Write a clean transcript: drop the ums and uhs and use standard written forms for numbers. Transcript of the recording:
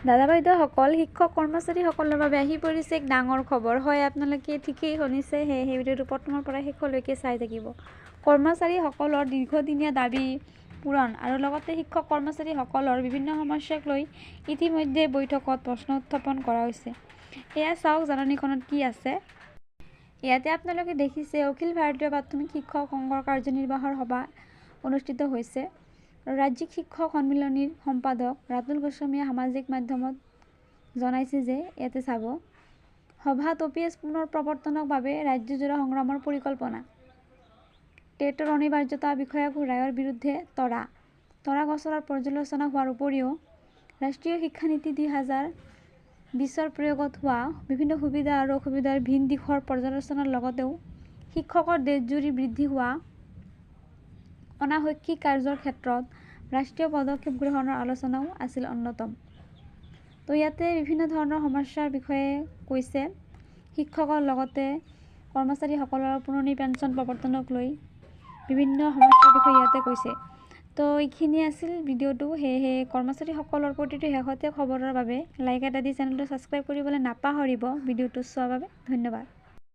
দাদা বাইদেউসকল, শিক্ষক কৰ্মচাৰীসকলৰ বাবে আহি পৰিছে এক ডাঙৰ খবৰ। হয়, আপোনালোকে ঠিকেই শুনিছে। সেয়েহে ভিডিঅ'টো প্ৰথমৰ পৰা শেষলৈকে চাই থাকিব। কৰ্মচাৰীসকলৰ দীৰ্ঘদিনীয়া দাবী পূৰণ আৰু লগতে শিক্ষক কৰ্মচাৰীসকলৰ বিভিন্ন সমস্যাক লৈ ইতিমধ্যে বৈঠকত প্ৰশ্ন উত্থাপন কৰা হৈছে। এয়া চাওক, জাননীখনত কি আছে। ইয়াতে আপোনালোকে দেখিছে, অখিল ভাৰতীয় প্ৰাথমিক শিক্ষক সংঘৰ কাৰ্যনিৰ্বাহৰ সভা অনুষ্ঠিত হৈছে আৰু ৰাজ্যিক শিক্ষক সন্মিলনীৰ সম্পাদক ৰাতুল গোস্বামীয়ে সামাজিক মাধ্যমত জনাইছে যে, ইয়াতে চাব, সভাত অ' পি এছ পুনৰ প্ৰৱৰ্তনৰ বাবে ৰাজ্যজোৰা সংগ্ৰামৰ পৰিকল্পনা, টেটৰ অনিবাৰ্যতা বিষয়ক ৰায়ৰ বিৰুদ্ধে তৰা গোচৰৰ পৰ্যালোচনা হোৱাৰ উপৰিও ৰাষ্ট্ৰীয় শিক্ষানীতি 2020ৰ প্ৰয়োগত হোৱা বিভিন্ন সুবিধা আৰু অসুবিধাৰ ভিন দিশৰ পৰ্যালোচনাৰ লগতেও শিক্ষকৰ দেশজুৰি বৃদ্ধি হোৱা অনাশৈক্ষিক কাৰ্যৰ ক্ষেত্ৰত ৰাষ্ট্ৰীয় পদক্ষেপ গ্ৰহণৰ আলোচনাও আছিল অন্যতম। তো ইয়াতে বিভিন্ন ধৰণৰ সমস্যাৰ বিষয়ে কৈছে। শিক্ষকৰ লগতে কৰ্মচাৰীসকলৰ পুৰণি পেঞ্চন প্ৰৱৰ্তনক লৈ বিভিন্ন সমস্যাৰ বিষয়ে ইয়াতে কৈছে। তো এইখিনি আছিল ভিডিঅ'টো। সেয়েহে কৰ্মচাৰীসকলৰ প্ৰতিটো শেহতীয়া খবৰৰ বাবে লাইক এটা দি চেনেলটো ছাবস্ক্ৰাইব কৰিবলৈ নাপাহৰিব। ভিডিঅ'টো চোৱাৰ বাবে ধন্যবাদ।